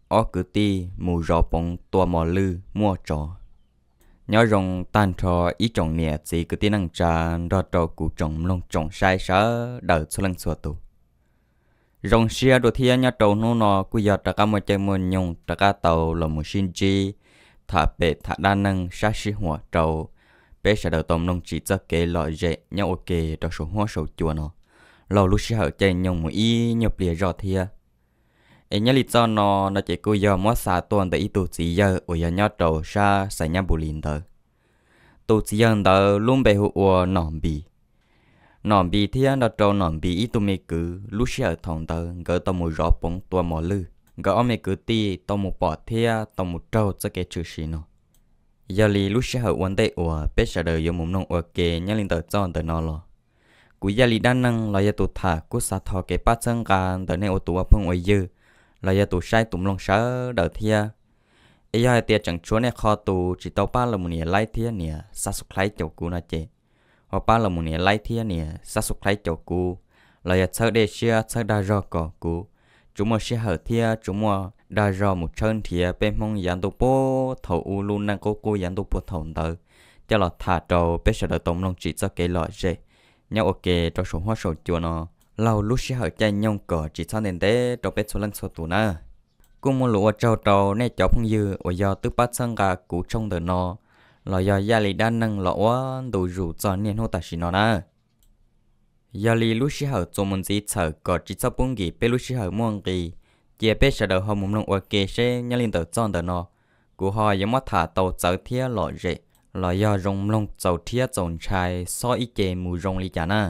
ob kwv tij mus zov poov tua mos lwj muaj tsov. Nyob zoo tag nrho ib tsoom niam txiv kwv tij neej tsa nrog rau kuv tsoom mloog tsoom saib sawv daws txhua leej txhua tus. Zoo siab dua thiab nyob rau hnub no kuj yog rov qab muaj caij muaj nyoog rov qab tau los mus sib ntsib tham pem tham dab neeg sab sib huam rau peb sawv daws tau mloog tsim txoj kev lom zem nyob ua ke rau saum huab saum cua no laug lub sij hawm caij nyoog mus ib nyuag pliag zoj thiab. Es nyob li txoj no no ces kuj yog muab xa tuaj ntawm ib tug txiv yawg uas yog nyob rau sab Xais Nyab Npus Lis ntawd. Tus txiv yawg ntawd lub npe hu ua Nom Npis. Nom Npis thiab nrog rau Nom Npis ib tug me kwv lub sij hawm thaum ntawd nkawd tau mus zov poov tua mos lwj, nkawd ob me kwv tij tau mus pom thiab tau mus raug txoj kev tshwm sim no. Yog li lub sij hawm ua ntej uas peb sawv daws yuav mus mloog ua ke nyob li ntawm txoj ntawm no los, kuv Yaj Li dab neeg los yog tus tham kuj xav thov kev pab txhawb nqa ntawm nej ua tus ua phooj ua ywg los yog tus saib tus mloog sawv daws thiab. Es yog hais tias tseem tshuav nej qhov tus tsis tau pab los mus nias like thiab nias subscribe caum kuv no ces ho pab los mus nias like thiab nias subscribe caum kuv, los yog txhawb dej siab txhawb dag zog kom kuv tsuas muaj sij hawm thiab tsuas muaj dag zog mus tshawb nrhiav peb Hmoob yav ntuj puag thaum ub lub neej qub qub yav ntuj puag thaum ntawd coj los tham rau peb sawv daws tau mloog tsim txoj kev lom zem nyob ua ke rau saum huab saum cua no laug lub sij hawm caij nyoog kom tsis txhob ntev ntev rau peb txhua leej txhua tus na. Kuj muaj lus ua tsaug rau nej cov phooj ywg uas yog twb pab txhawb nqa kuv tshooj ntawm no los yog Yaj Li dab neeg los ua ntu zus txog niaj hnub tam sim no na. Yog li lub sij hawm txuas mus ntxiv txhawm kom tsis txhob pub nkim peb lub sij hawm muaj nqis, cia peb sawv daws ho mus mloog ua ke seb nyob li ntawm txoj ntawm no kuv ho yuav muab tham tau txawv thiab lom zem los yog zoo mloog txaus rhiab txaus ntshai xob ib ce mus zoo li cas na.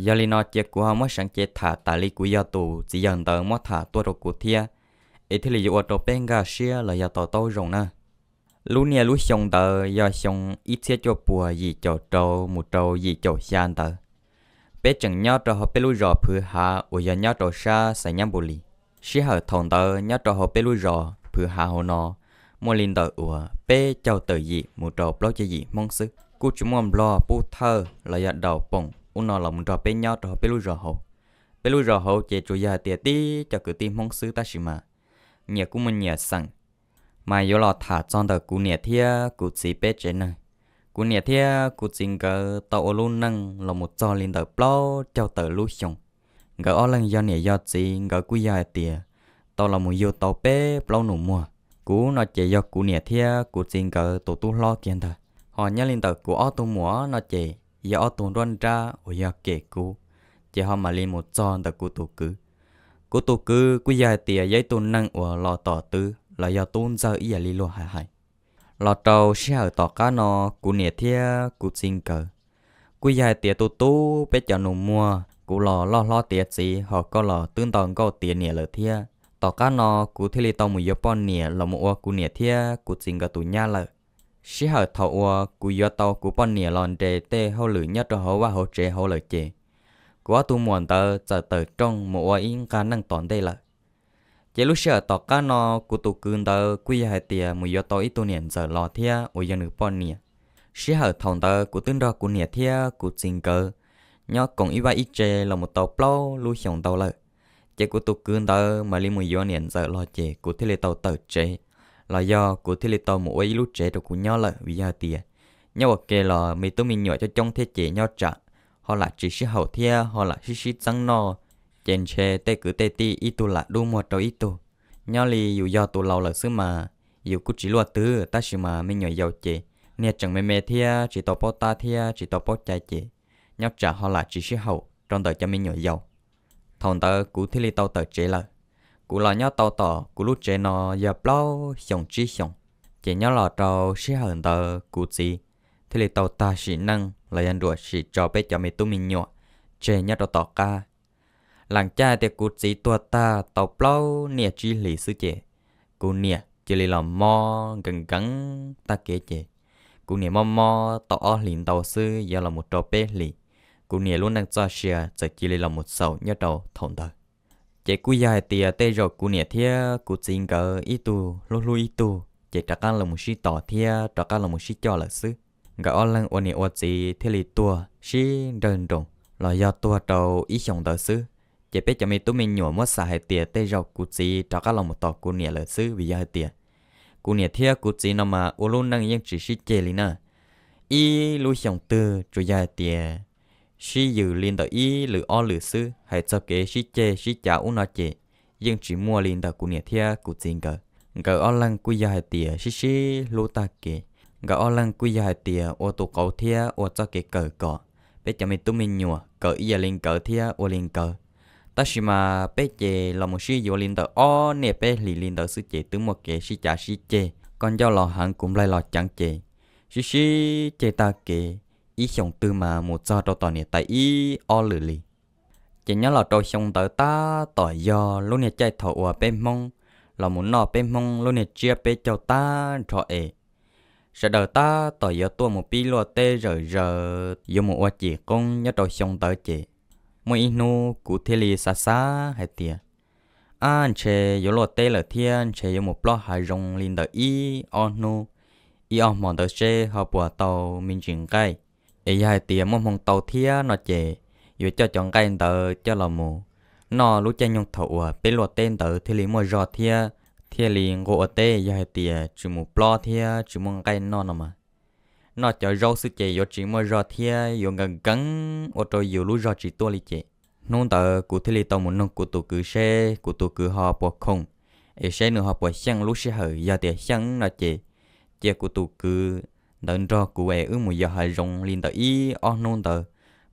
Yog li no cia kuv ho muab seev cev tham tas li kuv yog tus txiv yawg ntawd muab tham tuaj rau kuv thiab, es thiaj li yuav ua rau peb nkag siab los yog to taub zoo na. Lub niaj lub xyoo ntawd yog xyoo ib txhiab cuaj puas yim caum rau mus rau yim caum xya ntawd. Peb tseem nyob rau hauv peb lub zos Phwv Hav uas yog nyob rau sab Xais Nyab Npus Lis. Sij hawm thaum ntawd nyob rau hauv peb lub zos Phwv Hav hauv no muaj li ntawm uas peb caug tawm yim mus rau plaub caug yim Hmoob xwb, kuj tsis muaj Nplog, Pub Thawj los yog Daus Poom ub no los mus nrog peb nyob rau hauv peb lub zos hauv. Peb lub zos hauv ces tsuas yog hais tias tib cov kwv tij Hmoob xwb tab sis mas nyias kuj muaj nyias xeem. Mas yuav los tham txog ntawm kuv niam thiab kuv txiv peb tsev neeg. Kuv niam thiab kuv txiv nkawd tau ua lub neej los mus txog li ntawm plaub caug tawm lub xyoos. Nkawd ob leeg yog niam yog txiv, nkawd kuj yog hais tias tau los mus yug tau peb plaub nus muag. Kuv no ces yog kuv niam thiab kuv txiv nkawd tus tub hlob kiag ntag. Ho nyob li ntawm kuv ob tug muam no ces yog ob tug nruab nrab uas yog kem kuv, ces ho mam li mus txog ntawm kuv tus kwv. Kuv tus kwv kuj yog hais tias yog ib tug neeg uas los tom twv los yog tub ntxawg ib yam li luag hais hais. Los rau sij hawm tom qab no, kuv niam thiab kuv txiv nkawd kuj yog hais tias tu tu peb cov nus muag, kuv los loj hlob tiav txiv ho koj los twb nto nkauj tiav niam lawm thiab. Tom qab no kuv thiaj li tau mus yuav poj niam los mus ua kuv niam thiab kuv txiv nkawd tus nyab lawm. Sij hawm thaum uas kuv yuav tau kuv poj niam los nres tej hauj lwm nyob rau hauv vaj hauv tsev hauv lawm ces kuv ob tug muam ntawd txawm tawm rooj mus ua ib nqag neej tom ntej lawm. Ces lub sij hawm tom qab no kuv tus kwv ntawd kuj yog hais tias mus yuav tau ib tug niam ntxawm los thiab uas yog nws poj niam. Sij hawm thaum ntawd kuv twb nrog kuv niam thiab kuv txiv nkawd nyob koom ib vaj ib tsev los mus tau plaub lub xyoos ntau lawm. Ces kuv tus kwv ntawd mam li mus yuav niam ntxawm los ces kuv thiaj li tau tawm tsev, los yog kuv thiaj li tau mus ua ib lub tsev rau kuv nyob lawm vim yog hais tias nyob ua ke los me tub me nyuam coob coob thiab ces nyob tsam ho lam tsis sib haum thiab ho lam sib sib txeeb noj, ces ntshe tej kwv tej tij ib tug lam dub muag rau ib tug. Nyob li yus yog tus laus lawm xwb mas yus kuj tsis luaj twg tab sis mas me nyuam yaus ces niag tseem me me thiab tsis tau paub tab thiab tsis tau paub cai ces nyob tsam ho lam tsis sib haum rau ntawm cov me nyuam yaus. Thaum ntawd kuv thiaj li tau tawm tsev lawm. Kuv los nyob tau tom kuv lub tsev no yog plaub xyoos tsib xyoos, ces nyob los rau sij hawm ntawd kuv txiv thiaj li tau tag sim neej los yog nruam sim tso peb cov me tub me nyuam tseg nyob rau tom qab. Lam caj hais tias kuv txiv tuag tag tau plaub niaj tsib hlis xwb ces kuv niam cia li los mob nkees nkees tag kev ces kuv niam mob mob tau ob hlis ntau xwb yuav los mus rau peb hlis, kuv niam lub neej txoj sia txawm cia li los mus xaus nyob rau thaum ntawd. Ces kuj yog hais tias tej zaum kuv niam thiab kuv txiv nkawd ib tug hlub hlub ib tug ces rov qab los mus sib tos thiab rov qab los mus sib coj lawm xwb. Nkawd ob leeg ua niam ua txiv thiaj li tuag sib nrawg nroos los yog tuag rau ib xyoos ntawd xwb. Ces peb cov me tub me nyuam muab xav hais tias tej zaum kuv txiv rov qab los mus tos kuv niam lawm xwb, vim yog hais tias kuv niam thiab kuv txiv no mas ua lub neej yeej tsis sib ceg li na. Ib lub xyoo twg tsuas yog hais tias sib yws li ntawm ib lwm ob lwm xwb, hais txog kev sib ceg sib cav ub no ces yeej tsis muaj li ntawm kuv niam thiab kuv txiv nkawd. Nkawd ob leeg kuj yog hais tias sib sib hlub tag kev. Nkawd ob leeg kuj yog hais tias ua tus qauv thiab ua txoj kev kawm kom peb cov me tub me nyuam kawm ib yam li nkawd thiab ua li nkawd. Tab sis mas peb ces los mus sib yuav li ntawm ob niaj peb hlis li ntawd xwb ces twb muaj kev sib cav sib ceg, koj ncauj los heev kuv nplaig los ceev ces sib sib ceg tag kev, ib xyoos twg mas mus txog rau tom niam tais ib ob lwm li. Ces nyob los rau xyoo ntawd tab tom yog lub niag caij thaum uas peb Hmoob los mus noj peb Hmoob lub niag tsiab peb caug tag nrho es sawv daws tab tom yuav tuaj mus pib luaj teb zawm zaws yuav mus ua cim qoob nyob rau xyoo ntawd ces muaj ib hnub kuv thiaj li xav xav hais tias, ab, ntshe yuav luaj teb lawm thiab ntshe yuav mus plob hav zoov li ntawm ib ob hnub, ib ob hmo ntawd seb ho puas tau me ntsis nqaij. Es yog hais tias muaj hmoo tau thiab no ces yuav coj cov nqaij ntawd coj los mus noj lub caij nyoog thaum uas peb luaj teb ntawd thiaj li muaj zog thiab thiaj li nquag ua teb. Yog hais tias tsis mus plob thiab tsis muaj nqaij noj no mas noj cov zaub xwb ces yuav tsis muaj zog thiab yuav nkees nkees ua rau yus lub zog tsis tuaj li ces. Hnub ntawd kuv thiaj li tau mus noog kuv tus kwv seb kuv tus kwv ho puas khoom, es seb nws ho puas xyeej lub sij hawm, yog tias xyeej no ces cia kuv tus kwv ntawd nrog kuv es wb mus yos hav zoov li ntawm ib ob hnub ntawd,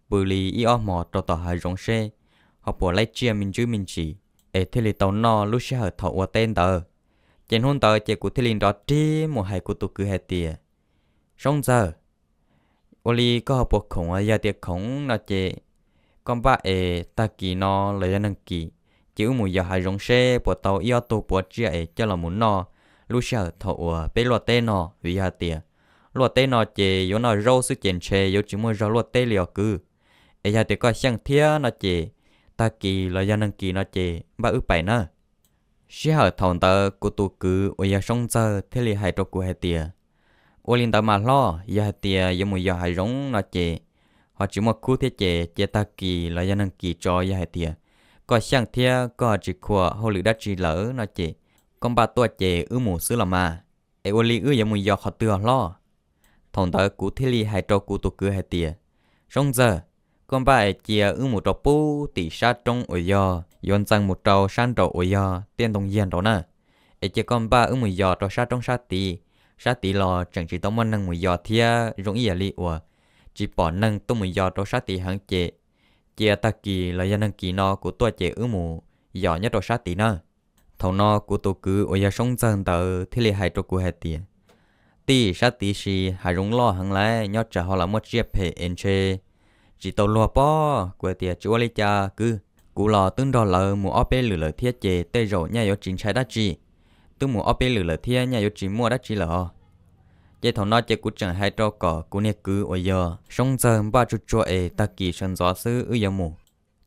pw li ib ob hmos rau tom hav zoov seb ho puas laib tsiaj me ntsis me ntsis, es thiaj li tau noj lub sij hawm thaum ua teb ntawd. Ces hnub ntawd ces kuv thiaj li nrov rig mus hais kuv tus kwv hais tias, Soob Ntxawg, ua li koj ho puas khoom? Yog tias khoom no ces koj npaj es tag kis no los yog nag kis ces wb mus yos hav zoov seb puas tau ib ob tug puav tsiaj es coj los mus noj lub sij hawm thaum uas peb luaj teb no, vim yog hais tias luaj teb no ces yuav noj zaub xwb ces ntshe yuav tsis muaj zog luaj teb li os kwv. Es yog tias koj xyeej thiab no ces tag kis los yog nag kis no ces npaj wb pais na. Sij hawm thaum ntawd kuv tus kwv uas yog Soob Ntxawg thiaj li hais rau kuv hais tias, Ua li ntawd mas hlob, yog hais tias yuav mus yos hav zoov no ces ho tsis muaj khub thiab ces cia tag kis los yog nag kis tso, yog hais tias koj xyeej thiab koj tsis khuam hauj lwm dab tsi lawm no ces koj npaj tuaj ces wb mus xwb los mas. Es ua li wb yuav mus yos qhov twg os hlob? Thaum ntawd kuv thiaj li hais rau kuv tus kwv hais tias, Soob Ntxawg, koj npaj es cia wb mus rau pub tim sab roob uas yog yuav ntxees mus rau sab nraum uas yog tiaj ntoo yiag nraud na. Es cia koj npaj wb mus yos rau sab roob sab tid, sab tid los tseem tsis tau muaj neeg mus yos thiab zoo ib yam li uas tsis pom neeg tuaj mus yos rau sab tid heev ces cia tag kis los yog nag kis no kuv tuaj ces wb mus yos nyob rau sab tid na. Thaum no kuv tus kwv uas yog Soob Ntxawg ntawd thiaj li hais rau kuv hais tias, Tij, sab tid ces hav zoov loj heev lawm, nyob tsam ho los muaj tsiaj phem es ntshe tsis tau luag pob. Kuv hais tias, Tsis ua li cas kwv, kuv los twb nrog lawv mus ob peb lwm lawm thiab ces tej zaum nyaj yuav tsis ntshai dab tsi. Twb mus ob peb lwm lawm thiab nyaj yuav tsis muaj dab tsi lawm os. Ces thaum no ces kuv tseem hais rau kom kuv niag kwv uas yog Soob Ntxawg npaj tsuag tsuag es tag kis sawv ntxov xwb wb yuav mus.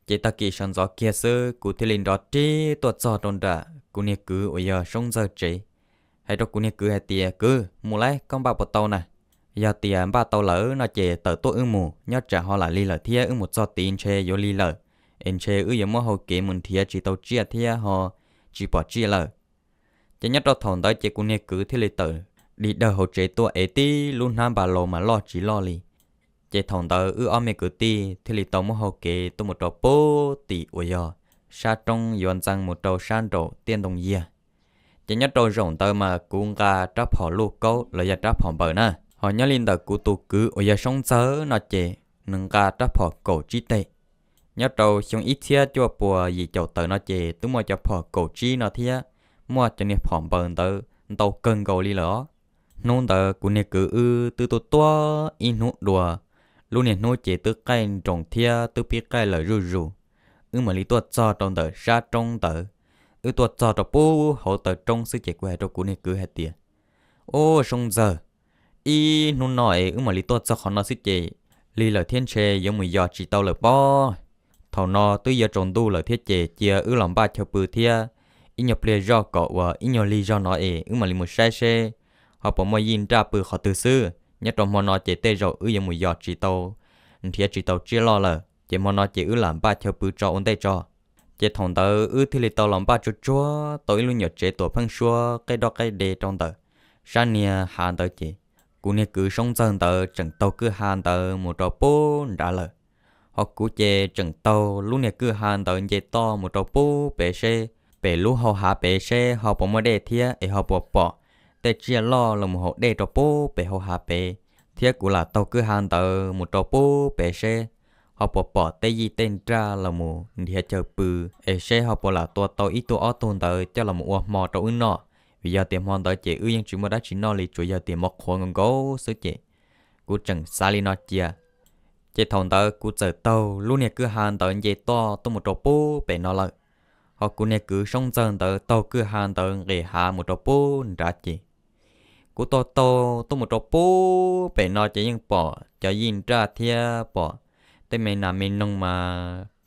Ces tag kis sawv ntxov kiag xwb kuv thiaj li nrov rig tuaj txog rau nram kuv niag kwv uas yog Soob Ntxawg tsev, hais rau kuv niag kwv hais tias, Kwv, mus lauj, koj npaj puas tau na? Yog tias npaj tau lawm no ces tawm tuaj wb mus, nyob tsam ho lam lig lawm thiab wb mus txog tid ntshe yuav lig lawm, es ntshe wb yuav muab hau kev mus nrhiav tsis tau tsiaj thiab ho tsis pom tsiaj lawm. Ces nyob rau thaum ntawd ces kuv niag kwv thiaj li tawm dig dawg hauv tsev tuaj es tib lub hnab npas laus mas loj tsis loj li. Ces thaum ntawd wb ob me kwv tij thiaj li tau muab hau kev tuaj mus rau pub tim uas yog sab roob yuav ntxees mus rau sab nraum tiaj ntoo yiag. Ces nyob rau zaum ntawd mas kuv nqa rab phom luj kaub los yog rab phom npaws na, ho nyob li ntawm kuv tus kwv uas yog Soob Ntxawg no ces nws nqa rab phom kaum tsib teg. Nyob rau xyoo ib txhiab cuaj puas yim caum tawm no ces twb muaj cov phom kaum tsib no thiab muaj cov niag phom npaws ntawd ntau kawg nkaus li lawm os. Hnub ntawd kuv niag kwv wb twb tuaj tuaj ib hnub dua, lub niag hnub ces twb qaij nroos thiab twb pib qaij lawm zuj zus. Wb mam li tuaj txog rau ntawm sab roob ntawd. Wb tuaj txog rau pub hauv taw roob xwb ces kuv hais rau kuv niag kwv hais tias, Ub, Soob Ntxawg, ib hnub no es wb mam li tuaj txog qhov no xwb ces lig lawm thiab ntshe yuav mus yos tsis tau lawm pob. Thaum no twb yuav tsaus ntuj lawm thiab ces cia wb los npaj chaw pw thiab ib nyuag pliag zoj kom uas ib nyuag lig zog no es wb mam li mus saib seb ho puas muaj yij nraj pw qhov twg xwb. Nyob rau hmo no ces tej zaum wb yuav mus yos tsis tau, nrhiav tsis tau tsiaj loj lawm ces hmo no ces wb lam npaj chaw pw tso ua ntej tso. Ces thaum ntawd wb thiaj li tau los npaj tsuag tsuag tau ib lub nyuam tsev tuam pheej suab qeb doj qeb de rau ntawm sab niag hav ntawd ces kuv niag kwv Soob Ntxawg ntawd tseem taug kwj ha ntawd mus rau pub nrad lawm. Ho kuv ces tseem taug lub niag kwj ha ntawd nce toj mus rau pub pem seb, pem lub hau hav pem seb ho puas muaj dej thiab es ho puas pom tej tsiaj loj los mus haus dej rau pub pem hau hav pem, thiab kuv lam taug kwj ha ntawd mus rau pub pem seb ho puas pom tej yij tej nraj los mus nrhiav chaw pw, es seb ho puas lam tua tau ib tug ob tug ntawd coj los mus ua hmo rau wb noj, vim yog tias hmo ntawd ces wb yeej tsis muaj dab tsi noj li, tsuas yog tias mov qhuav nkaus nkaus xwb ces kuv tseem xav li no cia. Ces thaum ntawd kuv txawm taug lub niag kwj ha ntawd nce toj tuaj mus rau pub pem no lawm, ho kuv niag kwv Soob Ntxawg ntawd taug kwj ha ntawd nqes hav mus rau pub nrad ces kuv taug taug tuaj mus rau pub pem no ces yeej pom cov yij nraj thiab pom tej me nas me noog mas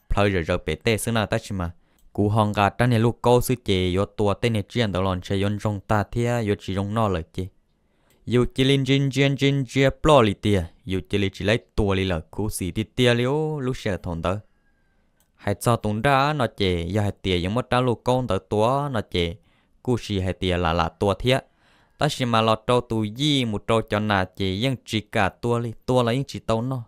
plhaw zawm zaws pem tej xwb na, tab sis mas kuv ho nqa rab niag luj kaub xwb ces yuav tua tej niag tsiaj ntawd los ntshe yuav ntsoog tag thiab yuav tsis zoo noj lawm ces yus cia li ntsia ntsia ntsia ntsia ploj li tiag, yus cia li tsis laib tua li lawm, khuv xim tiag tiag li lub sij hawm thaum ntawd. Hais txog tus nraj no ces yog hais tias yuav muab rab luj kaub ntawd tua no ces kuj sis hais tias lam lam tua thiab, tab sis mas los rau tus yij mus rau cov nas ces yeej tsis kam tua li, tua los yeej tsis tau noj,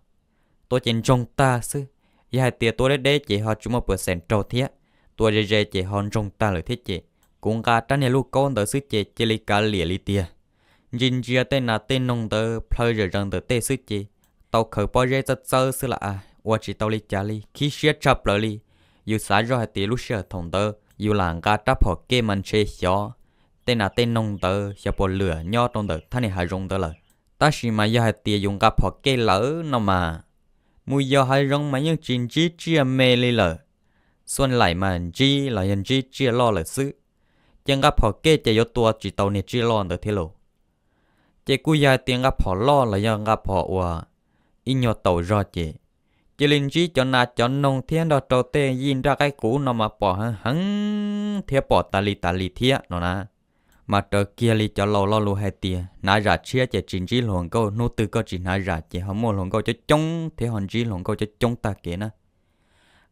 tua ces ntsoog tag xwb. Yog hais tias tua deb deb ces ho tsis muaj pes xees raug thiab, tua ze ze ces ho ntsoog tag lawm thiab ces kuv nqa rab niag luj kaub ntawd xwb ces cia li kav liam li tiag. Ntsia ntsia tej nas tej noog ntawd plhaw zawm zaws ntawm tej xwb ces tau khaws pob zeb txawb txawb xwb lam ua tsis tau li cas li, khib siab tshaj plaws li. Yus xav zoj hais tias lub sij hawm thaum ntawd yus lam nqa rab phom kej mas ntshe xyov tej nas tej noog ntawd xyov puas lwm nyob rau ntawm thaj niag hav zoov ntawd lawm. Tab sis mas yog hais tias yus nqa phom kej lawm no mas mus yos hav zoov mas yeej tsis ntsib tsiaj me li lawm, xuaj laim mas ntsib los yog ntsib tsiaj loj lawm xwb. Ces nqa phom kej ces yuav tua tsis tau niag tsiaj loj ntawd thiab lauj. Ces kuj yog hais tias nqa phom loj los yog nqa phom uas ib nyuag taus zog ces cia li ntsib cov nas cov noog thiab nrog rau tej yij nraj qaib qus no mas pom heev heev thiab pom tas li tas li thiab no na. Mas raws kiag li cov laus lo lus hais tias hnav zam tshiab ces tsis ntsib hluas nkauj, hnub twg koj tsis hnav zam ces ho muaj hluas nkauj coob coob thiab ho ntsib hluas nkauj coob coob tag kev na.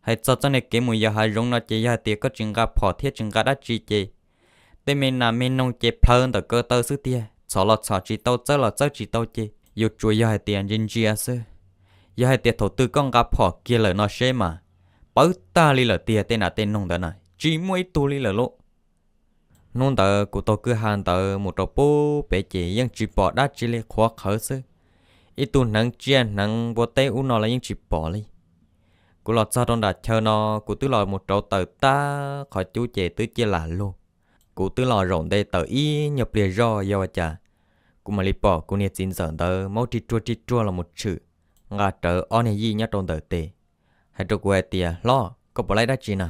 Hais txog txoj niag kev mus yos hav zoov no ces yog hais tias koj tsis nqa phom thiab tsis nqa dab tsi ces tej me nas me noog ces plhaw ntawm ko taw xwb tiag, txhom los txhom tsis tau, txawb los txawb tsis tau ces yus tsuas yog hais tias ntsia ntsia xwb. Yog hais tias thaum twg koj nqa phom kiag lawm no seb mas pawv tag li lawm tiag, tej nas tej noog ntawd na tsis muaj ib tug li lawm lauj. Hnub ntawd kuv taug kwj ha ntawd mus rau pub pem ces yeej tsis pom dab tsi li, qhuav qhawv xwb. Ib tug hneev tsiaj hneev npua teb ub no los yeej tsis pom li. Kuv los txog rau nram chaw no, kuv twb los mus rauv taws tag qhov cub ces twb ciaj lam lug. Kuv twb los zaum nte taws ib nyuag pliag zoj, yog ua cas kuv mam li pom kuv niag txiv ntxawm ntawd maub rig ruag rig ruag los mus tshwm nqa rawv ob niag yij nyob rau ntawm tes, hais rau kuv hais tias, Hlob, koj puas laib dab tsi na?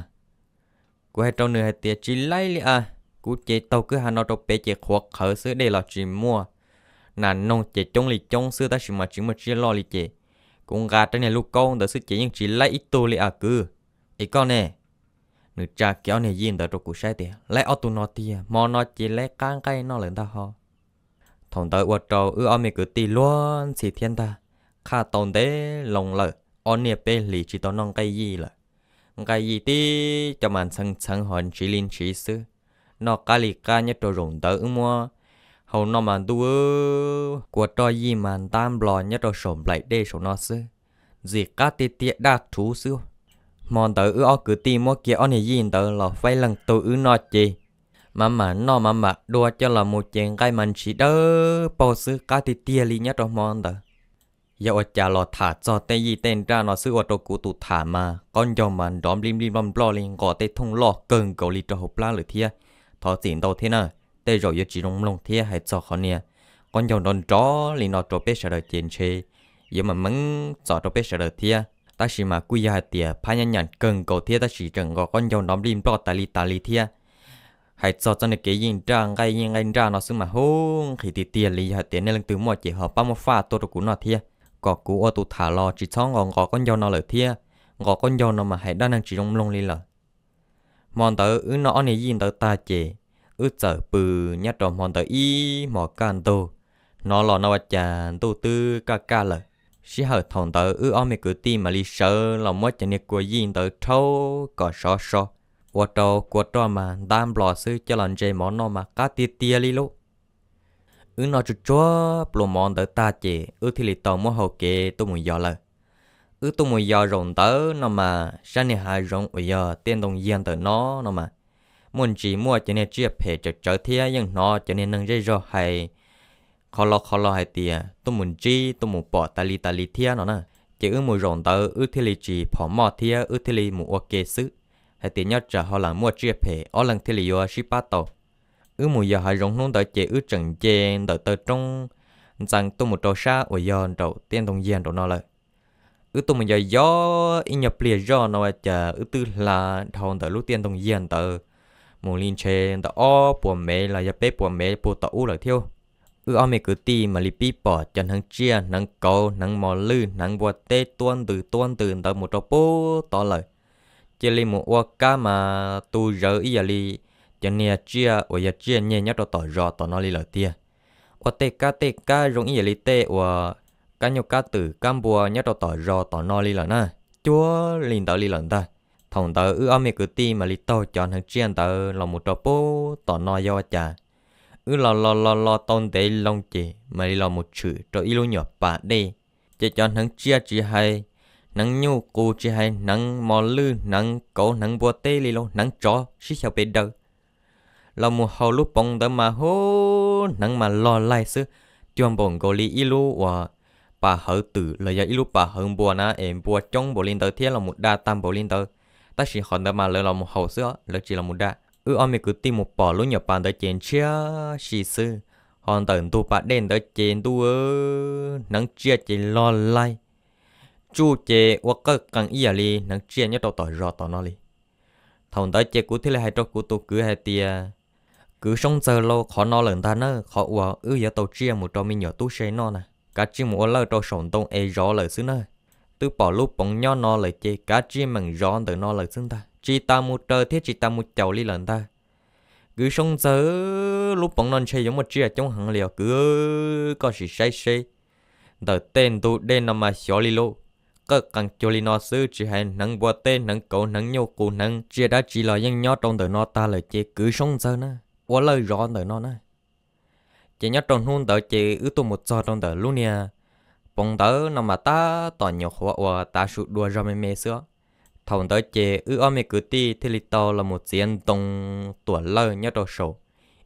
Kuv hais rau nws hais tias, Tsis laib li as, kuv ces taug kwj ha no rau pem ces qhuav qhawv xwb, dej los tsis muaj, nas noog ces coob li coob xwb tab sis mas tsis muaj tsiaj loj li ces kuv nqa rab niag luj kaub ntawd xwb ces yeej tsis laib ib tug li as kwv. Es koj ne? Nws tsa kiag ob niag yij ntawd rau kuv saib tias, Laib ob tug no tiag, hmo no ces laib qab nqaij noj lawm ntag ho. Thaum ntawd ua rau wb ob me kwv tij luag ntxhi thiab ntag, qhaj tau ntev loo lawm, ob niaj peb hlis tsis tau noj nqaij yij lawm. Nqaij yij tib co mas ntxheev ntxheev ho ntshiv li ntshiv xwb, noj qab li qab. Nyob rau zaum ntawd wb muab hau noj mas ntuj, kua roj yij mas ntab nplos nyob rau saum nplaim dej saum no xwb, ntxim qab tiag tiag, daj rhuv xwb. Hmo ntawd wb ob kwv tij muab kiag ob niag yij ntawd los faib leeg tug wb noj ces mam mam noj mam mam dua coj los mus ces nqaij mas ntshiv dawb paug xwb, qab tiag tiag li nyob rau hmo ntawd. Yog ua cas los tham txog tej yij tej nraj no xwb ua rau kuv tus tham mas qaub ncaug mas nrov nplij nplij nploj nploj li, nqos tej thooj loj kawg nkaus li rau hauv plab lawm thiab. Thov txim ntau thiab na, tej zaum yuav tsis zoo mloog thiab hais txog qhov niag qaub ncaug nrov nrov li no rau peb sawv daws ces ntshe yuav mam meev txom rau peb sawv daws thiab. Tab sis mas kuj yog hais tias phab nyab nyam kawg nkaus thiab tab sis tseem nqos qaub ncaug nrov nplij nploj tas li tas li thiab. Hais txog txoj niag kev yij nraj nqaij yij nqaij nraj no xwb mas hub nqhis tiag tiag li, yog hais tias nej leej twg muaj ces ho pab muab faj tuaj rau kuv noj thiab, kom kuv ua tus tham los tsis txhob nqos nqos qaub ncaug no lawm thiab. Nqos qaub ncaug no mas hais dab neeg tsis zoo mloog li lawm. Hmo ntawd wb noj ob niag yij ntawd tag ces wb txawm pw nyob rau hmo ntawd ib hmos kaj ntug. Hnov los no ua cas ntuj twb kaj kaj lawm. Sij hawm thaum ntawd wb ob me kwv tij mam li sawv los muab cov niag kua yij ntawd rhaub kom sov so, ua rau kua roj mas ntab nplos xwb, coj los ntse mov noj mas qab tiag tiag li lauj. Wb noj tsuag tsuag pluas mov ntawd tag ces wb thiaj li tau muab hau kev tuaj mus yos lawm. Wb tuaj mus yos zaum ntawd no mas sab niag hav zoov uas yog tiaj ntoo yiag ntawm no no mas muaj ntsis muaj cov niag tsiaj phem tsawv tsawv thiab yeej hnov cov niag neeg zej zog hais qhov lo qhov lo hais tias tuaj mus ntsib tuaj mus pom tas li tas li thiab no na. Ces wb mus zaum ntawd wb thiaj li tsis phom moj thiab wb thiaj li mus ua ke xwb, hais tias nyob tsam ho lam muaj tsiaj phem ob leeg thiaj li yuav sib pab tau. Wb mus yos hav zoov hnub ntawd ces wb tseem nce ntawm taw roob ntxeev tuaj mus rau sab uas yog nraum tiaj ntoo yiag nraum no lawm. Wb tuaj mus yos yos ib nyuag pliag zoj no ua cas wb twb hla dhau ntawm lub tiaj ntoo yiag ntawd mus li ntshe ntawm ob puas mev los yog peb puas mev puag tom ub lawm thiab. Wb ob me kwv tij mam li pib pom cov hneev tsiaj, hneev kauv, hneev mos lwj, hneev npua teb tuab ntws tuab ntws ntawd mus rau puag tod lawm. Cia li mus ua kab mas tu zawv ib yam li cov niag tsiaj uas yog tsiaj nyeg nyob rau tom zos tom no li lawm tiag. Ua tej kab tej kab zoo ib yam li tej uas kab nyuj kab twm kab npua nyob rau tom zos tom no li lawm na. Cuag li ntawd li lawm ntag. Thaum ntawd wb ob me kwv tij mam li taug cov hneev tsiaj ntawd los mus rau puag tom no yog ua cas, wb los los los los tau ntev loo ces mam li los mus tshwm rau ib lub nyuam pas dej. Ces cov hneev tsiaj tsis hais hneev nyuj qus, tsis hais hneev mos lwj, hneev kauv, hneev npua teb li lauj, hneev tsov sib xyaw pes daws los mus haus lub poov ntawd mas hu, hneev mas log laig xwb, cuag npaum nkaus li ib lub uas pas hawv twm los yog ib lub pas hawv npua na es npua coob npaum li ntawd thiab los mus da tag npaum li ntawd. Tab sis qhov ntawd mas lawv los mus haus xwb, lawv tsis los mus da. Wb ob me kwv tij mus pom lub nyuam pas ntawd ces ntshiab si xwb, ho ntawm ntug pas dej ntawd ces ntuj, hneev tsiaj ces log laig, tsuj ces ua qawj qees ib yam li hneev tsiaj nyob rau tom zos tom no li. Thaum ntawd ces kuv thiaj li hais rau kuv tus kwv hais tias, kwv Soob Ntxawg lauj, qhov no lawm ntag na, qhov uas wb yuav tau tsiaj mus rau me nyuam tub se noj na, kav tsij mus ua lawj rau saum ntoo es zov lawm xwb na. Twb pom lub poov nyob no lawm ces kav tsij meem zov ntawm no lawm xwb ntag, tsis tas mus raws thiab tsis tas mus caum li lawm ntag. Kwv Soob Ntxawg, lub poov no ntshe yuav muaj tsiaj coob heev li os kwv, koj sim saib seb. Ntawm tej ntug dej no mas xyov li lauj, qawj qees cuag li no xwb, tsis hais hneev npua teb, hneev kauv, hneev nyuj qus, hneev tsiaj dab tsi los yeej nyob rau ntawm no tag lawm ces kwv Soob Ntxawg na, ua lawj zov ntawm no na. Ces nyob rau hnub ntawd ces wb tuaj mus txog rau ntawm lub niag poov ntawd no mas tab tom nyuam qhuav uas tav su dua zog me me xwb. Thaum ntawd ces wb ob me kwv tij thiaj li tau los mus txiav ntoo tuam lawj nyob rau saum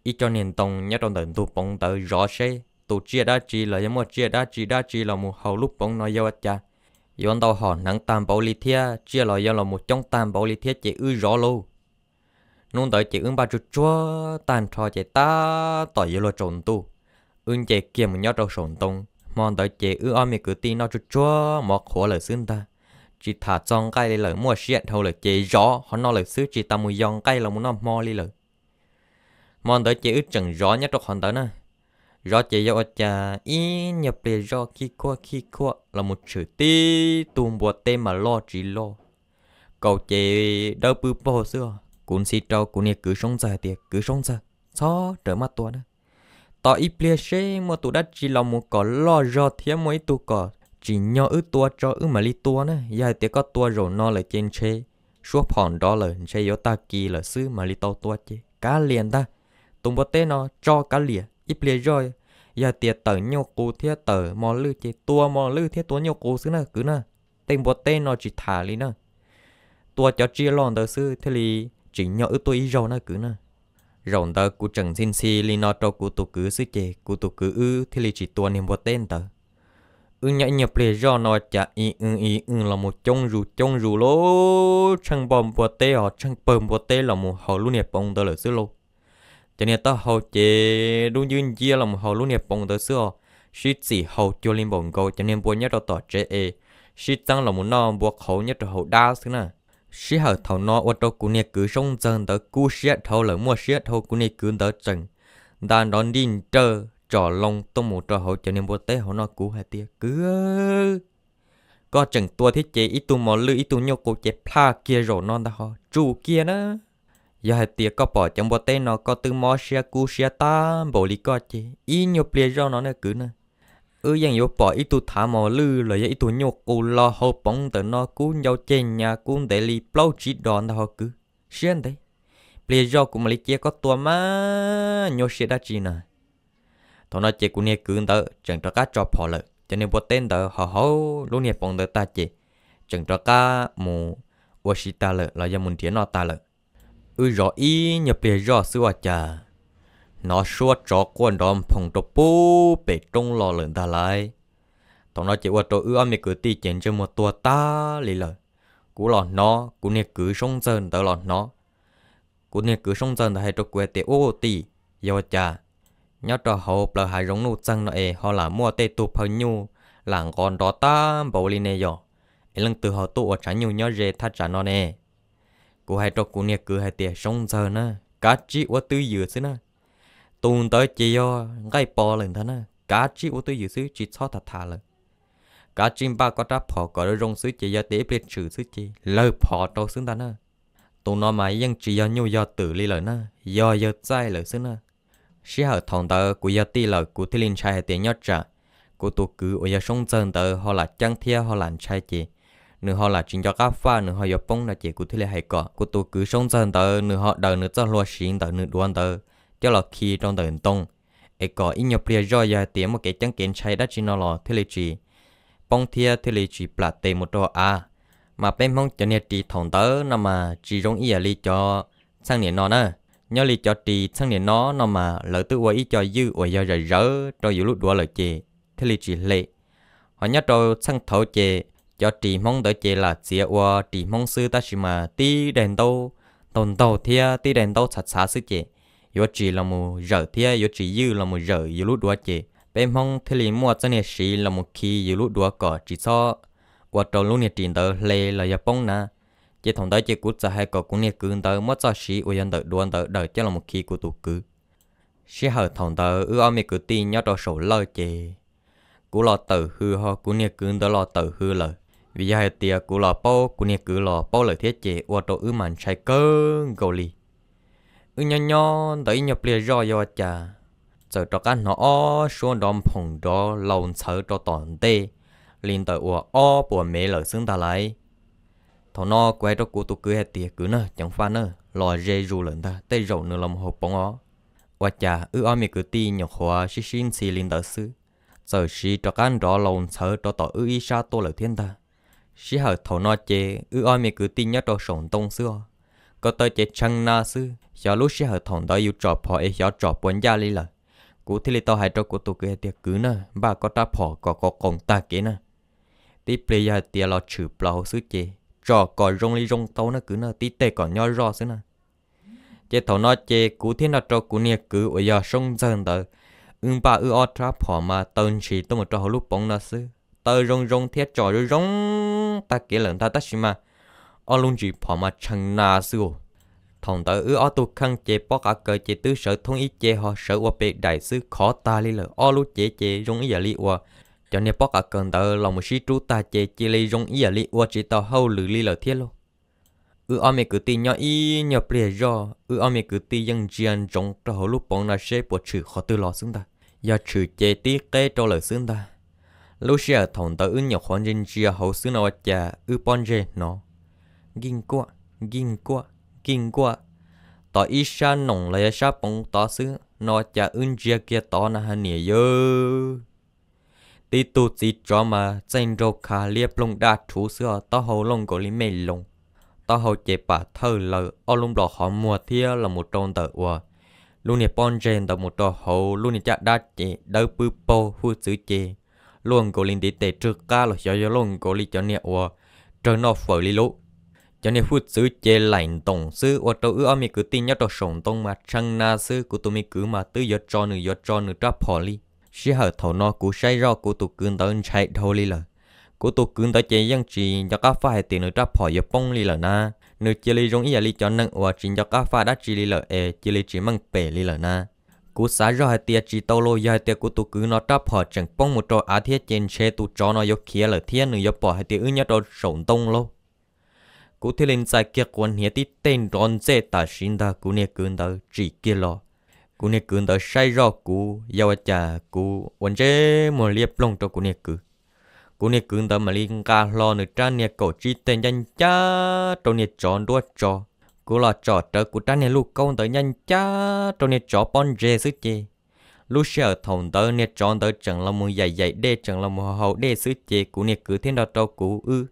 ib co niag ntoo nyob rau ntawm ntug poov ntawd zov seb tus tsiaj dab tsi los yog muaj tsiaj dab tsi dab tsi los mus haus lub poov no yog ua cas, yuav ntau hom hneev tag npaum li thiab tsiaj los yuav los mus coob tag npaum li thiab ces wb zov lauj. Hnub ntawd ces wb npaj tsuag tsuag tag nrho ces tab tom yuav luag tsaus ntuj, wb nce kiag mus nyob rau saum ntoo. Hmo ntawd ces wb ob me kwv tij noj tsuag tsuag mov qhuav lawm xwb ntag, tsis tham txog nqaij li lawm, muaj siab dhau lawm ces zov qhov no lawm xwb, tsis tas mus yos nqaij los mus noj hmo li lawm. Hmo ntawd ces wb tseem zov nyob rau qhov ntawd na. Zov ces yog ua cas ib nyuag pliag zoj khib khuaj khib khuaj los mus tshwm tib tug npua teb mas loj tsis loj, kaus ces dawb pwb paug xwb os. Kuv ntxhi rau kuv niag kwv Soob Ntxawg hais tias, kwv Soob Ntxawg, txhob rawm maj tua na, tos ib pliag seb muaj tus dab tsi los mus kom loj zog thiab muaj ib tug kom tsim nyog wb tua tso wb mam li tua na. Yog hais tias koj tua zaum no lawm ces ntshe suab phom nrov lawm, ntshe yuav tag kis lawm xwb mam li tau tua ces kav liam ntag. Tus npua teb no tso kav liam, ib pliag zoj yog hais tias tawm nyuj qus thiab tawm mos lwj ces tua mos lwj thiab tua nyuj qus xwb na kwv na. Tej npua teb no tsis tham li na, tua cov tsiaj loj ntawd xwb thiaj li tsim nyog wb tuaj ib zaug na kwv na. Zaum ntawd kuv tseem ntxhi ntxhi li no rau kuv tus kwv xwb ces kuv tus kwv wb thiaj li tsis tua niag npua teb ntawd. Wb nyob ib nyuag pliag zoj no cas ib w ib w los mus coob zus coob zus lauj, tsheej npoj npua teb ho tsheej pawg npua teb los mus haus lub niag poov ntawd lawm xwb lauj. Cov niag taub hau ces dub ncwb nciab los mus haus lub niag poov ntawd xwb os, sib txim haus cuag li npaum nkaus cov niag npua nyob rau tom tsev es sib txeeb los mus noj npua qhauv nyob rau hauv dab xwb na. Sij hawm thaum no ua rau kuv niag kwv Soob Ntxawg ntawd kub siab dhau lawm, muaj siab dhau, kuv niag kwv ntawd tseem nta nrov nrij nrawj tsom loo tuaj mus rau hauv cov niag npua teb hauv no. Kuv hais tias, kwv, koj tseem tua thiab ces ib tug mos lwj ib tug nyuj qus ces plhaj kiag zaum no ntag ho tsuj kiag na. Yog hais tias koj pom cov npua teb no koj twb mob siab kub siab tag npaum li koj ces ib nyuag pliag zoj no na kwv na, wb yeej yuav pom ib tug thav mos lwj los yog ib tug nyuj qus los haus poov ntawm no kub ncau ceg nyas kub ntev li plaub tsib dos ntag ho kwv. siab ntev, pliag zoj kuv mam li cia koj tua mas nyuaj siab dab tsi na. Thaum no ces kuv niag kwv ntawd tseem rov qab tso phom lawm, cov niag npua teb ntawd ho hauv lub niag poov ntawd tag ces tseem rov qab mus ua si tag lawm los yog mus nrhiav noj tag lawm. Wb zov ib nyuag pliag zoj xwb ua cas hnov suab tsov quaj nrov nphoos rau pub pem roob los lawm ntag lauj. Thaum no ces ua rau wb ob me kwv tij ces ntsej muag tuag tag li lawm. Kuv los hnov, kuv niag kwv Soob Ntxawg ntawd los hnov. Kuv niag kwv Soob Ntxawg ntawd hais rau kuv hais tias, Ub tij, yog ua cas nyob rau hauv plaws hav zoov nuj txeeg no es ho lam muaj tej tug phaw nyuj lam nqos nrov tag npaum li ne yom? Es leej twg ho tuaj ua tshav nyuj nyob ze thaj tsam no ne? Kuv hais rau kuv niag kwv hais tias, Soob Ntxawg na, kav tsij ua twj ywm xwb na. Tus ntawd ces yog nqaij pos lawm ntag na, kav tsij ua twj ywm xwb, tsis txhob tham tham lawm. Kav tsij npaj koj rab phom kom zoo zoo xwb ces yog tias ib pliag tshwm xwb ces lawg phom rau xwb ntag na. Tus no mas yeej tsis yog nyuj yog twm li lawm na, yog yawg txaij lawm xwb na. Sij hawm thaum ntawd kuv yog tij lawm kuv thiaj li ntshai hais tias nyob tsam kuv tus kwv uas yog Soob Ntxawg ntawd ho lam ceeb thiab ho lam ntshai ces nws ho lam tsis nco qab faj, nws ho yuav poob no ces kuv thiaj li hais kom kuv tus kwv Soob Ntxawg ntawd nws ho daws nws txoj hlua siv ntawm nws duav ntawd coj los khi rau ntawm ntoo, es kom ib nyuag pliag zoj yog hais tias muaj kev ceeb kev ntshai dab tsi no los thiaj li tsis poob thiab thiaj li tsis plam tes mus rau av. Mas peb Hmoob cov niag ris thaum ntawd no mas tsis zoo ib yam li cov txheej niam no na. Nyob li cov ris txheej niam no no mas lawv twb ua ib co ywj uas yog zawv zawv rau yus lub duav lawm ces thiaj li tsis hle. Ho nyob rau txheej thaud ces cov ris Hmoob ntawd ces lam txiav ua ris Hmoob xwb tab sis mas tib daim ntaub ntaug ntaug thiab tib daim ntaub txhav txhav xwb ces yuav tsis los mus zawm thiab yuav tsis ywj los mus zawm yus lub duav ces peb Hmoob thiaj li muaj txoj niag siv los mus khi yus lub duav kom tsis txhob ua rau lub niag ris ntawd hle los yog poob na. Ces thaum ntawd ces kuv txawm hais kom kuv niag kwv ntawd muab txoj siv uas yog ntawm duav ntawd daws coj los mus khi kuv tus kwv. Sij hawm thaum ntawd wb ob me kwv tij nyob rau saum lawj ces kuv los tawm hws ho kuv niag kwv ntawd los tawm hws lawm, vim yog hais tias kuv los paub kuv niag kwv los paub lawm thiab ces ua rau wb mas ntshai kawg nkaus li. Wb nyob nyob ntawd ib nyuag pliag zoj yog ua cas txawm rov qab hnov ob suab nrov nphoom nrov laus ntxhawv rau tom ntej li ntawm uas ob puas mev lawm xwb ntag lauj. Thaum no kuv hais rau kuv tus kwv hais tias, Kwv na, ceev faj na, los ze zus lawm ntag, tej zaum nws los mus haus poov os. Ua cas wb ob me kwv tij nyuam qhuav sib sib ntxhi li ntawd xwb, txawm siv rov qab nrov laus ntxhawv rau tom wb ib sab tuaj lawm thiab ntag. Sij hawm thaum no ces wb ob me kwv tij nyob rau saum ntoo xwb os, ko taw ces tshee na xwb. Xyov lub sij hawm thaum ntawd yus tsom phom es xyov tsom puas ncaj li lawm, kuv thiaj li tau hais rau kuv tus kwv hais tias, Kwv na, npaj koj rab phom kom qoos qoos tag kev na. Tib pliag yog hais tias los tshwm plaws hauv xwb ces tsom kom zoo li zoo tau na kwv na, tib teg kom nyob zoj xwb na. Ces thaum no ces kuv thiaj nrog rau kuv niag kwv uas yog Soob Ntxawg ntawd, wb npaj wb ob rab phom mas taw ntshis tuaj mus rau hauv lub poov no xwb, taw zoo zoo thiab tsom zoo zoo tag kev lawm ntag tab sis mas ob lub ntsis phom mas tshee na xwb os. Thaum ntawd wb ob tug kheej ces pob qav kaws ces twb sawv thoob ib ce ho sawv ua pes daim xwb khov tag li lawm, ob lub cev ces zoo ib yam li uas cov niag pob qav kaws ntawd los mus sib rub tag ces cia li zoo ib yam li ua tsis tau hauj lwm li lawm thiab lauj. Wb ob me kwv tij nyob ib nyuag pliag zoj, wb ob me kwv tij yeej ntsia ntsoov rau hauv lub poov no seb puas tshwm qhov twg los xwb ntag. Yog tshwm ces tib qeb rau lawm xwb ntag. Lub sij hawm thaum ntawd wb nyuam qhuav ntsia ntsia hauv xwb no ua cas wb pob ntseg hnov nkij nkuaj, nkij nkuaj, nkij nkuaj tom ib sab noom los yog sab poov tod xwb no ua cas wb ntsia kiag tod na ha niam yawg, tib tug txiv tsov mas txaij nraug kha liab ploog daj rhuv xwb os, taub hau looj nkaus li mej loos, taub hau ces pam thawj lawm, ob lub nplos qhov muag thiab los mus rau ntawm uas lub niag pob ntseg ntawd mus rau hauv lub niag caj dab ces dawb pwb paug, hwj txwv ces luaj nkaus li ntiv tes rwg qab los xyov yog luaj nkaus li cov niag uas rawg noj fawm li lauj. Cov niag hwj txwv ces laim ntoos xwb ua rau wb ob me kwv tij nyob rau saum ntoo mas tshee na xwb, kuv tus me kwv mas twb yuav tso nws yuav tso nws rab phom li. Sij hawm thaum no kuv saib zoj kuv tus kwv ntawd ntshai dhau li lawm. Kuv tus kwv ntawd ces yeej tsis nco qab faj hais tias nws rab phom yuav poob li lawm na. Nws cia li zoo ib yam li cov neeg uas tsis nco qab faj dab tsi li lawm es cia li tsis meej pem li lawm na. Kuv xav zoj hais tias tsis tau los yog hais tias kuv tus kwv no rab phom tseem poob mus rau av thiab ces ntshe tus tsov no yuav khiav lawm thiab nws yuav pom hais tias wb nyob rau saum ntoo lauj. Kuv thiaj li ntxais kiag quav hniav tib teg nrov ntxej tam sim ntag kuv niag kwv ntawd tsim kiag los. Kuv niag kwv ntawd saib zoj kuv, yog ua cas kuv ua ntsej muag liab ploog rau kuv niag kwv. Kuv niag kwv ntawd mam li nqa hlo nws rab niag kaum tsib teg ncaj ncaj rau niag tsov nruab tso. kuv los tsom rawv kuv rab niag luj kaub ntawd ncaj ncaj rau niag tsov pob ntseg xwb ces, lub sij hawm thaum ntawd niag tsov ntawd tseem los mus yaim yaim dej, tseem los mus haus dej xwb ces kuv niag kwv thiab nrog rau kuv wb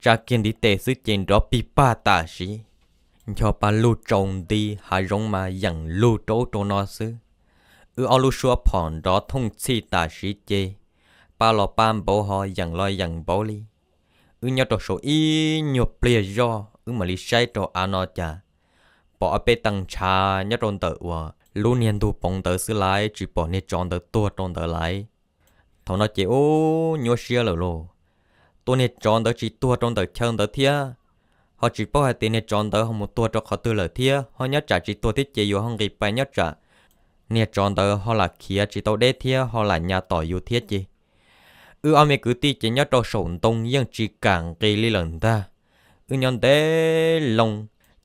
tsa kiag ntiv tes xwb ces nrov pig pag tam sim, ncho pa lug tsaus nti, hav zoov mas yeem lug rau ub rau no xwb. Wb ob lub suab phom nrov thooj txhij tam sim ces, pa los pa npauv ho yeem los yeem npauv li. Wb nyob rau saum ib nyuag pliag zoj wb mam li saib rau av no cas pom ob peb tee ntshav nyob rau ntawm uas lub niag ntug poov ntawd xwb laiv, tsis pom niag tsov ntawd tuag rau ntawd laiv. Thaum no ces ub nyuaj siab lawm lauj. Tua niag tsov ntawd tsis tuag rau ntawm chaw ntawd thiab, ho tsis paub hais tias niag tsov ntawd ho mus tuag rau qhov twg lawm thiab, ho nyob tsam tsis tuag thiab ces yuav ho nqis pais nyob tsam niag tsov ntawd ho lam khiav tsis tau deb thiab ho lam nyas tom yus thiab ces, wb ob me kwv tij ces nyob rau saum ntoo yeej tsis kam nqis li lawm ntag. Wb nyob ntev loo,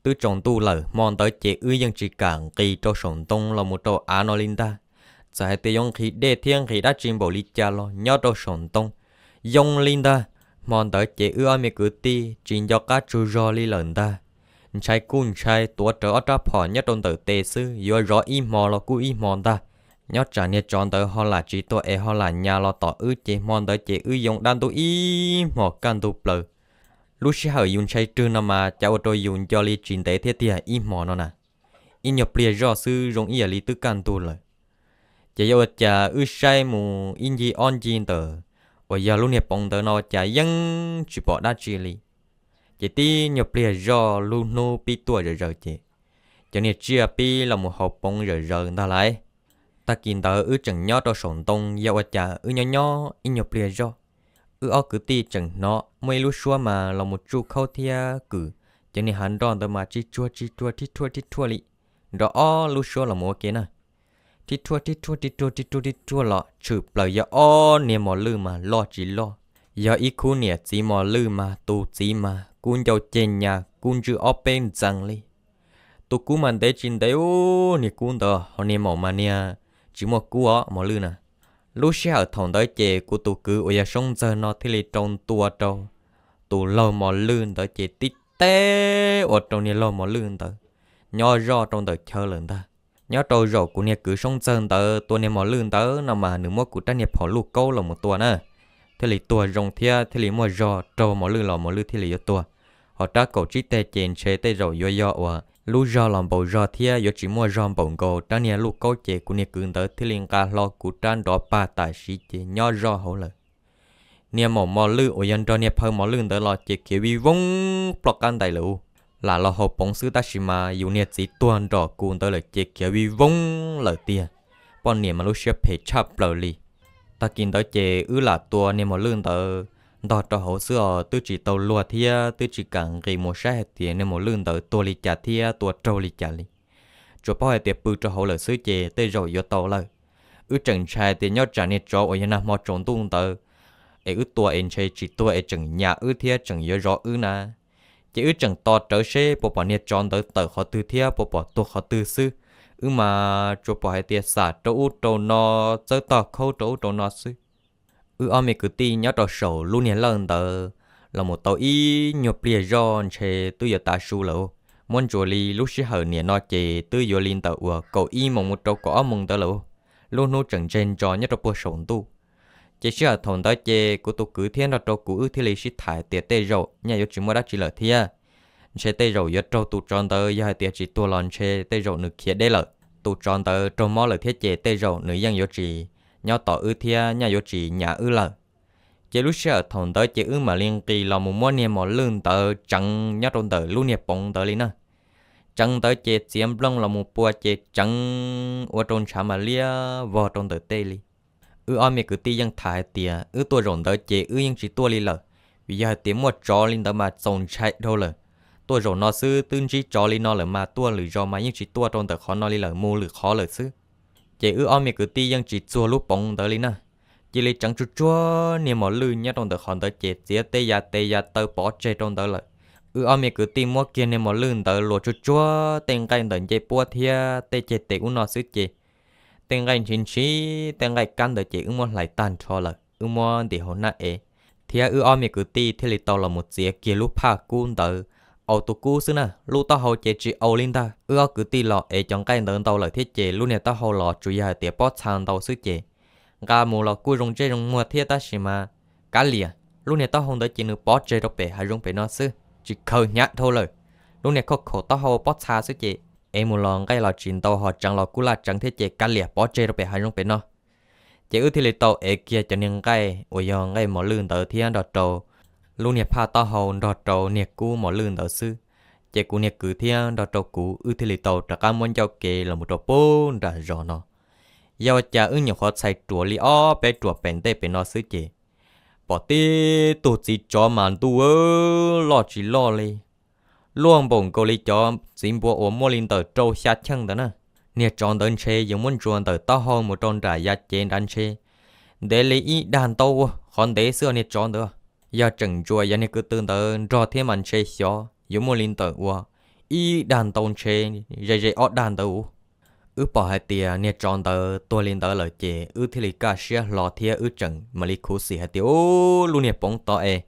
twb tsaus ntuj lawm hmo ntawd ces wb yeej tsis kam nqis rau saum ntoo los mus rau av no li ntag. Txawm hais tias yuav nqhis dej thiab nqhis dab tsi npaum li cas los nyob rau saum ntoo yoo li ntag. Hmo ntawd ces wb ob me kwv tij tsis nco qab tsaug zog li lawm ntag. Ntshai kuj ntshai, tuav rawv ob rab phom nyob rau ntawm tes xwb, yuav zov ib hmo los kuj ib hmo ntag. Nyob tsam niag tsov ntawd ho lam tsis tuag es ho lam nyas los tom wb ces hmo ntawd ces wb yoo dab ntub ib hmos kaj ntug plaws. Lub sij hawm yus ntshai rwg no mas cas ua rau yus nco li tsis ntev thiab tiag ib hmos no na. Ib nyuag pliag zoj xwb zoo ib yam li twb kaj ntug lawm. Ces yog ua cas wb saib mus ib ncig ob ncig ntawm uas yog lub niag poov ntawd no cas yeej tsis pom dab tsi li. Ces tib nyuag pliag zoj lub hnub pib tuaj zawm zaws ces cov niag tsiaj pib los mus haus poov zawm zaws ntag lauj. Tag kis ntawd wb tseem nyob rau saum ntoo, yog ua cas wb nyob nyob ib nyuag pliag zoj, wb ob kwv tij tseem hnov muaj ib lub suab mas los mus tsuj khaub thiab kwm cov niag hav nroj ntawd mas tsis tsuag tsis tsuag, rhib rhuaj rhib rhuaj li, nrov ob lub suab los mus ua ke na. Rhib rhuaj rhib rhuaj, rhib rhuaj rhib rhuaj rhib rhuaj los tshwm plaws yog ob niag mos lwj mas loj tsis loj, yog ib khub niam txiv mos lwj mas tus txiv mas kub ncau ceg nyas, kub ntswj ob peb ntxees li. Tus kub mas ntev tsis ntev ub niag kub ntawd, ho niag maum mas niag tsis muaj kub os mos lwj na. Lub sij hawm thaum ntawd ces kuv tus kwv uas yog Soob Ntxawg no thiaj li rau ntua rau tus laug mos lwj ntawd ces tib teb ua rau niag laug mos lwj ntawd nyob zoj rau ntawm chaw lawm ntag. Nyob rau zaum kuv niag kwv Soob Ntxawg ntawd tua niag mos lwj ntawd no mas nws muab kuv rab niag phom luj kaub los mus tua na, thiaj li tuag zoo thiab thiaj li muaj zog, raug mos lwj los mos lwj thiaj li yuav tuag. Ho rab kaum tsib teg ces ntshe tej zaum yuav yog uas lub zog los npaum zog thiab yuav tsis muaj zog npaum nkaus rab niag luj kaub ces kuv niag kwv ntawd thiaj li nqa hlo kuv rab nrov pag tam sim ces nyob zoj hauv lawm. Niag maum mos lwj uas yog nrog niag phaw mos lwj ntawd los ces khiav vij voog ploj qab ntais lawm ub. Lam los haus poov xwb tab sis mas yus niag txiv tuag nrom kuv ntawd lawm ces khiav vij voog lawm tiag. Poj niam mas lub siab phem tshaj plaws li. Tag kis ntawd ces wb lam tua niag mos lwj ntawd ntog rau hauv xwb os, twb tsis tau luag thiab twb tsis kam nqis mus saib hais tias niag mos lwj ntawd tuag li cas thiab tua raug li cas li. Tsuas paub hais tias pw rau hauv lawm xwb ces tej zaum yuav tau lawm. Wb tseem ntshai tias nyob tsam niag tsov uas yog nag hmo tsaus ntuj ntawd es wb tua es ntshe tsis tuag es tseem nyas wb thiab tseem yuav zov wb na. Ces wb tseem tos rawv seb puas pom niag tsov ntawd tawm qhov twg thiab puas pom tuag qhov twg xwb. Wb mas tsuas pom hais tias xam rau ub rau no, txawb tog khaub rau ub rau no xwb. Wb ob me kwv tij nyob rau saum lub niag lawj ntawd los mus tau ib nyuag pliag zoj ntshe twb yuav tav su lawm. Muab ntsuas li lub sij hawm niam no ces twb yuav li ntawm uas kaum ib moos mus rau kaum ob moos ntawd lawm. Lub hnub tseem ntseg ntso nyob rau puag saum ntuj. Ces sij hawm thaum ntawd ces kuv tus kwv thiab nrog rau kuv wb thiaj li sib tham tias tej zaum nyaj yuav tsis muaj dab tsi lawm thiab. Ntshe tej zaum yuav raug tus tsov ntawd, yog hais tias tsis tuag los ntshe tej zaum nws khiav deb lawm. Tus tsov ntawd raug mob lawm thiab ces tej zaum nws yeej yuav tsis nyob tos wb thiab nyaj yuav tsis nyas wb lawm. Ces lub sij hawm thaum ntawd ces wb mam li nqis los mus muab niag mos lwj ntawd tseev nyob rau ntawm lub niag poov ntawd li na. Tseev ntawd ces txiav nplooj los mus pua ces tseev ua rau ntshav mas liab vog rau ntawm tej li. Wb ob me kwv tij yeej tham hais tias wb tuaj zaum ntawd ces wb yeej tsis tuaj li lawm, vim yog hais tias muaj tsov li ntawd mas txaus ntshai dhau lawm. Tuaj zaum no xwb twb ntsib tsov li no lawm mas tuaj lwm zaus mas yeej tsis tuaj rau ntawm qhov no li lawm, mus lwm qhov lawm xwb. Ces wb ob me kwv tij yeej tsis txuag lub poov ntawd li na. Cia li tseev tsuag tsuag niag mos lwj nyob rau ntawm qhov ntawd ces txiav tej yav tes yav taw pov tseg rau ntawd lawm. Wb ob me kwv tij muab kiag niag mos lwj ntawd luas tsuag tsuag tej nqaij ntawm ncej puab thiab tej ceg tes ub no xwb ces tej nqaij ntshiv ntshiv tej nqaij kab ntawd ces wb muab hlais tag nrho lawm, wb muab ntim hauv hnab ev. Thiab wb ob me kwv tij thiaj li tau los mus txiav kiag lub phaj kub ntawd au tus kub xwb na, lub taub hau ces tsis au li ntag. Wb ob kwv tij los ev cov nqaij ntawd ntau lawm thiab ces lub niag taub hau los tsuas yog hais tias pob txha ntau xwb ces nqa mus los kuj zoo ntsej zoo muag thiab tab sis mas kav liam, lub niag taub hau ntawd ces nws pov tseg rau pem hav zoov pem no xwb, tsis khaws hnyav dhau lawm. Lub niag khauj khaum taub hau pob txha xwb ces ev mus los nqaij los tsis ntau ho tseev los kuj laj tseev thiab ces kav liam pov tseg rau pem hav zoov pem no. Ces wb thiaj li tau ev kiag cov niag nqaij uas yog nqaij mos lwj ntawd thiab nrog rau lub niag phaj taub hau nrog rau niag kub mos lwj ntawd xwb. Ces kuv niag kwv thiab nrog rau kuv wb thiaj li tau rov qab muab ncauj kev los mus rau pem nram zos no. Yog ua cas wb nyuam qhuav txhais ruam li ob peb ruam pem ntej pem no xwb ces pom tib tug txiv tsov mas ntuj loj tsis loj li, luaj npaum nkaus li cov txiv npua uas muaj li ntawm rau xya cheej ntawd na. Niag tsov ntawd ntshe yuav muab ntsuas ntawm taub hau mus rau nram yav cev nrad ntshe ntev li ib dag ntau ua qhov ntev xwb niag tsov ntawd. Yog tseem ntsuas yog niag kwv tw ntawd nrog thiab mas ntshe xyov yuav muaj li ntawm ua ib dag ntau ntshe ze ze ob dag ntawd u. Wb pom hais tias niag tsov ntawd tuag li ntawd lawm ces wb thiaj li kaj siab hlo thiab wb tseem mam li khuv xim hais tias ub lub niag poov tod es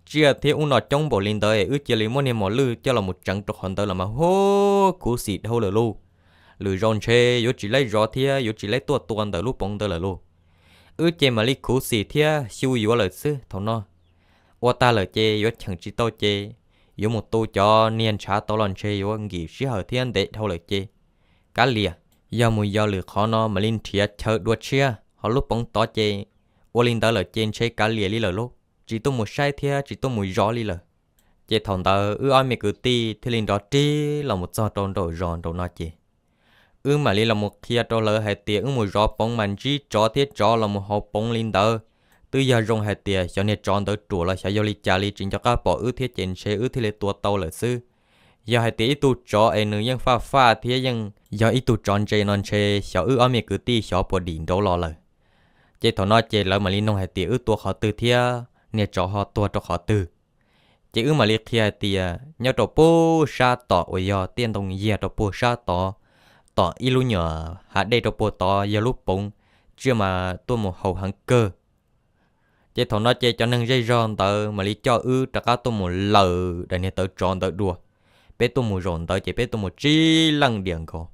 tsiaj thiab ub no coob npaum li ntawd es wb cia li muab niag mos lwj coj los mus tseev rau qhov ntawd los mas hu khuv xim dhau lawm lauj. Lwm zaus ntshe yuav tsis laib zov thiab yuav tsis laib tuaj tua ntawm lub poov ntawd lawm lauj. Wb ces mam li khuv xim thiab xyu yuav lawm xwb thaum no. Ua tag lawm ces yuav cheem tsis tau ces yuav mus tu cov niag ntshav tau los ntshe yuav nkim sij hawm thiab ntev dhau lawm ces kav liam, yog mus yog lwm qhov no mam li nrhiav chaw dua tshiab ho lub poov tod ces ua li ntawd lawm ces ntshe kav liam li lawm lauj, tsis tuaj mus saib thiab tsis tuaj mus zov li lawm. Ces thaum ntawd wb ob me kwv tij thiaj li nrov rig los mus txog rau nraum zos nraum no ces wb mam li los mus qhia rau lawv hais tias wb mus zov poov mas ntsib tsov thiab tsov los mus haus poov li ntawd. Twb yog zoo hais tias xyov niag tsov ntawd ruam los xyov yog li cas li tsis nco qab pom wb thiab ces ntshe wb thiaj li tua tau lawm xwb. Yog hais tias ib tug tsov es nws yeej faj faj thiab yeej yog ib tug tsov ntse no ntshe xyov wb ob me kwv tij xyov puas dim nraud los lawm. Ces thaum no ces lawv mam li nug hais tias wb tua qhov twg thiab niag tsov ho tuag rau qhov twg. Ces wb mam li qhia hais tias nyob rau puag sab tom uas yog tiaj ntoo yiag rau puag sab tod, tom ib lub nyuam hav dej rau puag tod yog lub poov tsiaj mas tuaj mus haus heev kawg. Ces thaum no ces cov neeg zej zog ntawd mam li coj wb rov qab tuaj mus lawm daim niag tawv tsov ntawd dua. Peb tuaj mus zaum ntawd ces peb tuaj mus tsib leej diam nkaus.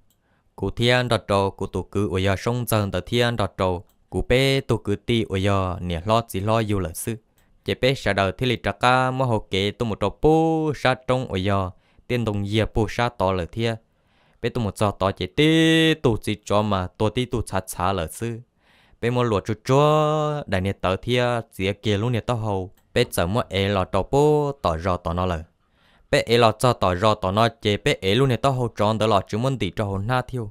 Kuv thiab nrog rau kuv tus kwv uas yog Soob Ntxawg ntawd thiab nrog rau kuv peb tug kwv tij uas yog niam hlob txiv hlob yug lawm xwb. Ces peb sawv daws thiaj li rov qab muab hau kev tuaj mus rau puag sab roob uas yog tiaj ntoo yiag puag sab tod lawm thiab. Peb tuaj mus txog tod ces tib tug txiv tsov mas tuag tib tug txhav txhav lawm xwb. Peb muab luas tsuag tsuag daim niag tawv thiab txiav kiag lub niag taub hau, peb txawm muab ev los rau puag tom zos tom no lawm. Peb ev los txog tom zos tom no ces peb ev lub niag taub hau tsov ntawd los tsis muab ntim rau hauv hnab thiab.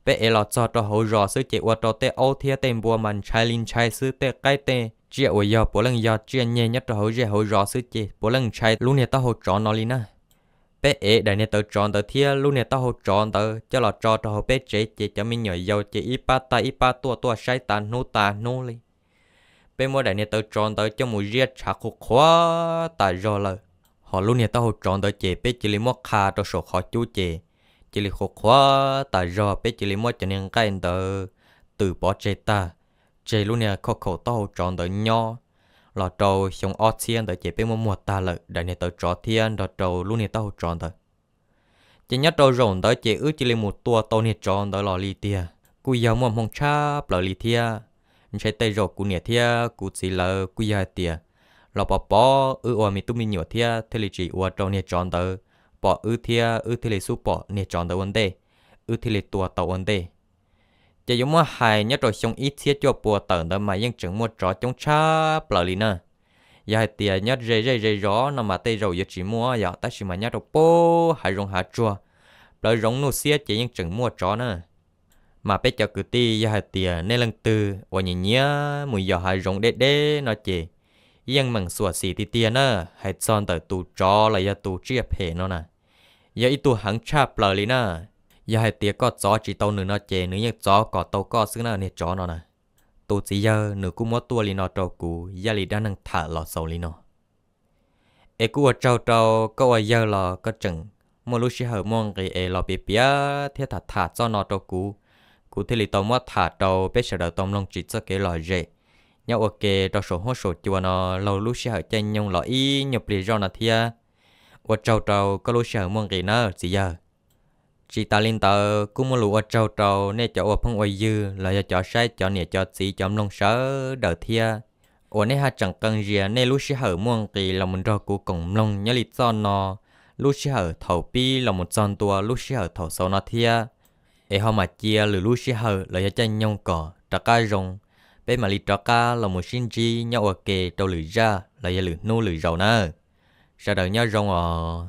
Peb ev los txog rau hauv zos xwb ces ua rau tej aub thiab tej npua mas ntshai li ntshai xwb, tej qaib tej tsiaj uas yog puav leej yog tsiaj nyeg nyob rau hauv zej hauv zos xwb ces puav leej ntshai lub niag taub hau tsov no li na. Peb ev daim niag tawv tsov ntawd thiab lub niag taub hau tsov ntawd coj los tso rau hauv peb tsev ces cov me nyuam yaus ces ib pab tag ib pab tuaj tuaj saib tas hnub tas hnub li. Peb muab daim niag tawv tsov ntawd coj mus ziab tshav qhuav qhuav tas zog lawm. Ho lub niag taub hau tsov ntawd ces peb cia li muab qha rau saum qhov cub ces cia li qhuav qhuav tas zog, peb cia li muab cov niag nqaij ntawd tws pov tseg tag, tseg lub niag khauj khaum taub hau tsov ntawd nyob. Los rau xyoo ob txhiab ntawd ces peb muab muag tag lawm daim niag tawv tsov thiab nrog rau lub niag taub hau tsov ntawd. Ces nyob rau zaum ntawd ces wb cia li mus tua tau niag tsov ntawd los li tiag, kuj yog muaj hmoo tshaj plaws li thiab. Ntshe tej zaum kuv niam thiab kuv txiv lawv kuj yog hais tias los pov pov wb ua me tub me nyuam thiab thiaj li tsis ua rau niag tsov ntawd pom wb thiab wb thiaj li xub pom niag tsov ntawd ua ntej, wb thiaj li tua tau ua ntej. Ces yuav muab hais nyob rau xyoo ib txhiab cuaj pua tawm ntawd mas yeej tseem muaj tsov coob tshaj plaws li na. Yog hais tias nyob ze zej ze zos no mas tej zaum yuav tsis muaj yom, tab sis mas nyob rau puag hav zoov hav tsuag, plawv zoov nuj xiab ces yeej tseem muaj tsov na. Mas peb cov kwv tij yog hais tias nej leej twg uas nyiam nyiam mus yos hav zoov deb deb no ces yeej meem xuam xim tiag tiag na, hais txog ntawm tus tsov los yog tus tsiaj phem no na, yog ib tug heev tshaj plaws li na. Yog hais tias koj txov tsis tau nws no ces nws yeej txov kom tau koj xwb na niag tsov no na. Tus txiv yawg nws kuj muab tuaj li no rau kuv yaj li dab neeg tham los xaus li no. Es kuj ua tsaug rau koj ua yawg los koj tseem muaj lub sij hawm muaj nqis es los piav piav thiab tham tham txoj no rau kuv, kuv thiaj li tau muab tham rau peb sawv daws tau mloog tsim txoj kev lom zem nyob ua ke rau saum huab saum cua no laug lub sij hawm caij nyoog los ib nyuag pliag zoj no thiab. Ua tsaug rau koj lub sij hawm muaj nqis nawb txiv yawg. Tsis tas li ntawd kuj muaj lus ua tsaug rau nej cov ua phooj ua ywg los yog cov saib cov niam cov txiv cov mloog sawv daws thiab, uas nej haj tseem qee zias nej lub sij hawm muaj nqis los mus nrog kuv koom mloog nyob li txoj no, lub sij hawm thaum pib los mus txog ntua lub sij hawm thaum xaus no thiab. Es ho mam cia lwm lub sij hawm los yog caij nyoog kom rov qab zoo, peb mam li rov qab los mus sib ntsib nyob ua ke rau lwm zaj los yog lwm hnub lwm zaus nawb. Sawv daws nyob zoo os.